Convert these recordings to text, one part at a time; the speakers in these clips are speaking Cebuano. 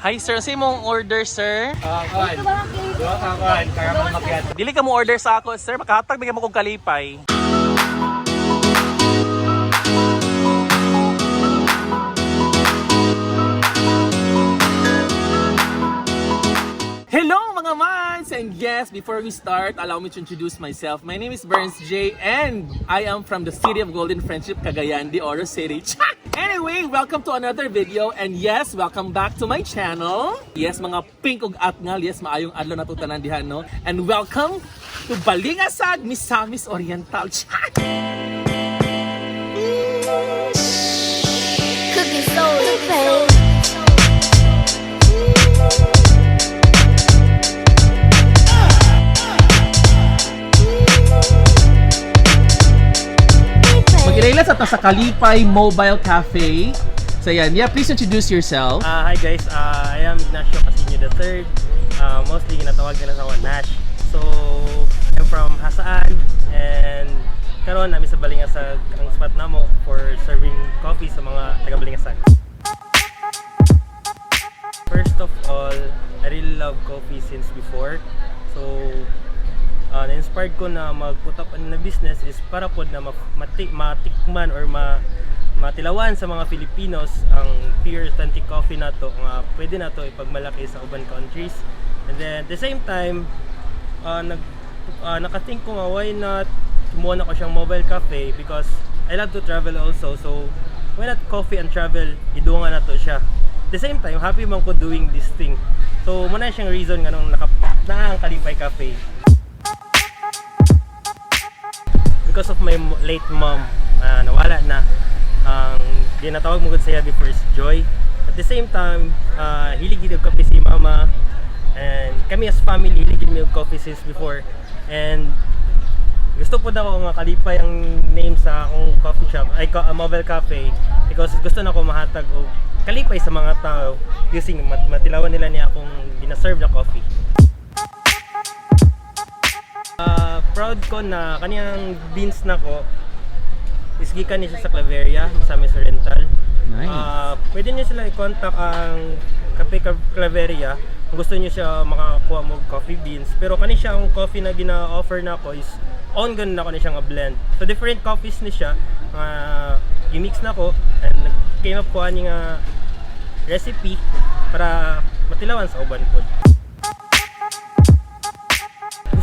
Hi sir, sa imong order, sir? Kuan. Duha ka kuan, caramel macchiato. Dili ka mo order sa ako, sir, makahatag bigyan mo kong kalipay. Hello, mga mans! And yes, before we start, allow me to introduce myself. My name is Burns J and I am from the city of Golden Friendship, Cagayan de Oro City. Chak! Anyway, welcome to another video and yes, welcome back to my channel. Yes, mga pink ug atngal, yes, maayong adlaw na tanan diha, no? And welcome to Balingasag, Misamis Oriental. Chak! Cooking soul to pay. Mag-ilayla sa ta sa Kalipay Mobile Cafe. So yan, yeah, please introduce yourself. Hi guys, I am Ignacio Casino III. Mostly ginatawag nila sa ako Nash. So, I'm from Hasaan and karon nami sa Balingasag ang spot namo for serving coffee sa mga taga Balingasag. First of all, I really love coffee since before. So, na-inspired ko na mag-put up na business is para pod na matikman or matilawan sa mga Filipinos ang pure authentic coffee nato nga pwede nato ipagmalaki sa uban countries. And then at the same time, nag nakathink ko nga why not kumuha na ko siyang mobile cafe because I love to travel also. So why not coffee and travel, idungan na to siya. At the same time, happy man ko doing this thing. So muna siyang reason nganong naka naa ang Kalipay Cafe. Because of my late mom, nawala na, ang ginatawag mo gud siya before is Joy. At the same time, hilig gid og kape si mama and kami as family hilig gid mi og coffee since before, and gusto po daw nga Kalipay ang name sa akong coffee shop ay mobile cafe because gusto na ko mahatag og kalipay sa mga tao using matilawan nila niya akong gina-serve na coffee. Proud ko na kaniyang beans na ko is gikan ni siya sa Claveria, Misamis Oriental. Nice. Pwede niyo sila i-contact ang Kape Claveria kung gusto niyo siya makakuha mo coffee beans. Pero kani siya ang coffee na gina-offer na ko is own ganun na ko ni siya nga blend. So different coffees ni siya nga i-mix na ko and nag-came up ko ani nga recipe para matilawan sa uban pod.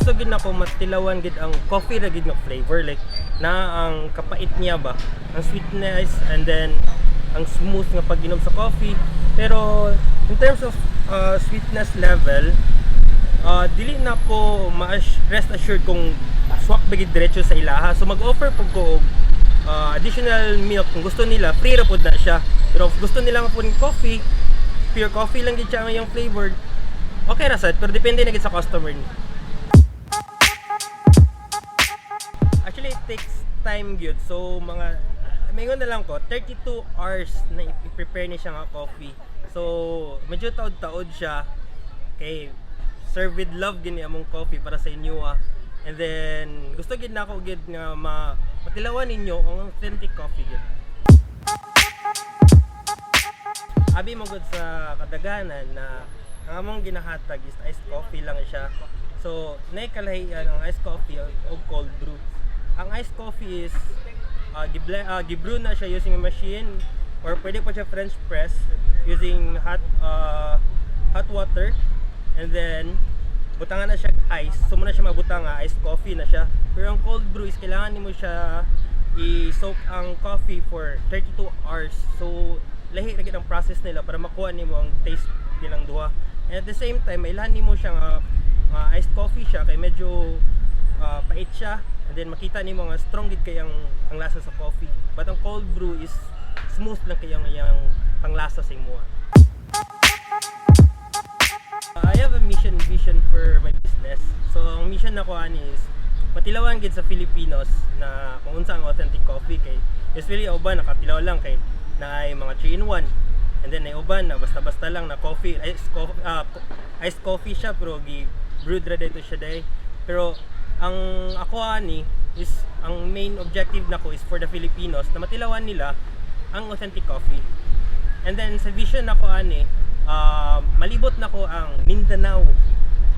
Gusto gid nako matilawan gid ang coffee ra gid nga flavor, like na ang kapait niya ba, ang sweetness and then ang smooth nga pag-inom sa coffee. Pero in terms of sweetness level, dili na ko ma rest assured kung swak ba gid diretso sa ilaha. So mag-offer pud ko og additional milk kung gusto nila, free ra pud na siya. Pero if gusto nila nga pud coffee, pure coffee lang gid siya ang iyang flavored, okay ra sad, pero depende na gid sa customer ni. Actually, it takes time gyud. So, mga, maingon na lang ko, 32 hours na i-prepare ni siya nga coffee. So, medyo taod-taod siya. Kay, serve with love gini among coffee para sa inyo ah. And then, gusto gid na ako gid nga matilawan ninyo ang authentic coffee gid. Abi mo gud sa kadaghanan na ang among ginahatag is iced coffee lang siya. So, naay kalahian ang iced coffee o cold brew. Ang iced coffee is gibrew na siya using a machine or pwede pa siya French press using hot water and then butangan na siya ice. So muna siya mabutang nga iced coffee na siya. Pero ang cold brew is kailangan nimo siya i-soak ang coffee for 32 hours. So lahi ra gid ang process nila para makuha nimo ang taste nilang duha. And at the same time, mailhan nimo siya nga iced coffee siya kay medyo pait siya and then makita nimo nga strong gid kay ang lasa sa coffee. But ang cold brew is smooth lang kay ang iyang panglasa sa imo. I have a mission and vision for my business. So ang mission nako ani is matilawan gid sa Filipinos na kung unsa ang authentic coffee, kay usually uban nakatilaw lang kay naay mga 3 in 1 and then naay uban na basta-basta lang na coffee, iced coffee siya pero gi brewed ra dito siya day. Pero ang ako ani is ang main objective nako is for the Filipinos na matilawan nila ang authentic coffee. And then sa vision nako ani, Malibot nako ang Mindanao.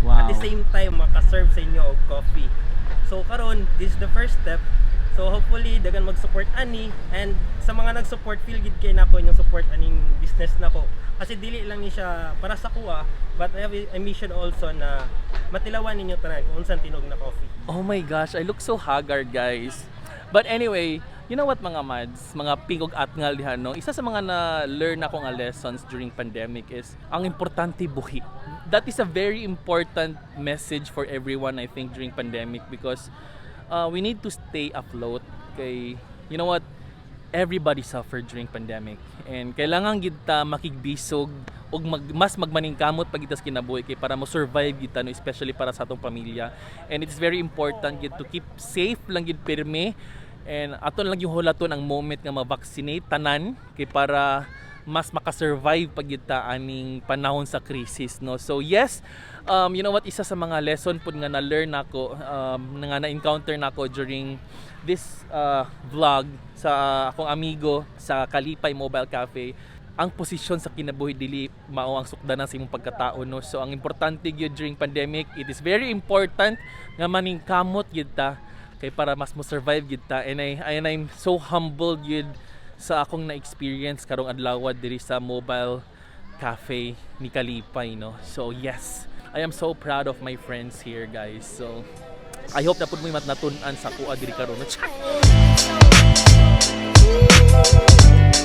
At the same time, makaserve sa inyo og coffee. So karon, this is the first step. So hopefully daghan mag-support ani, and sa mga nag-support, feel gid kay nako inyong support aning business nako. Kasi dili lang ni siya para sa kuha, but I have a mission also na matilawan ninyo tanan kung unsan tinuod na coffee. Oh my gosh, I look so haggard, guys. But anyway, you know what, mga mads, mga pingog atngal diha, no? Isa sa mga na-learn ako nga lessons during pandemic is ang importante, buhi. That is a very important message for everyone, I think, during pandemic because we need to stay afloat kay, you know what, everybody suffered during pandemic and kailangan gid ta makigbisog ug mas magmaningkamot pag sa kinabuhi kay para mo survive gid ta, no, especially para sa atong pamilya. And it's very important gid to keep safe lang gid pirmi and ato lang yung hulaton ang moment nga ma-vaccinate tanan kay para mas makasurvive pag gid ta aning panahon sa crisis, no? So yes, you know what, isa sa mga lesson pud nga na-learn nako, nga na-encounter nako during this vlog sa akong amigo sa Kalipay Mobile Cafe, ang posisyon sa kinabuhi dili mao ang sukdanan sa imong pagkatao, no? So ang importante gyud during pandemic, it is very important nga maningkamot gyud ta kay para mas mo survive gyud ta. And I'm so humbled gyud sa akong na-experience karong adlaw diri sa mobile cafe ni Kalipay, no? So yes, I am so proud of my friends here, guys. So I hope na pud mo natun-an sa kuha diri karon, no? Char! Ooh.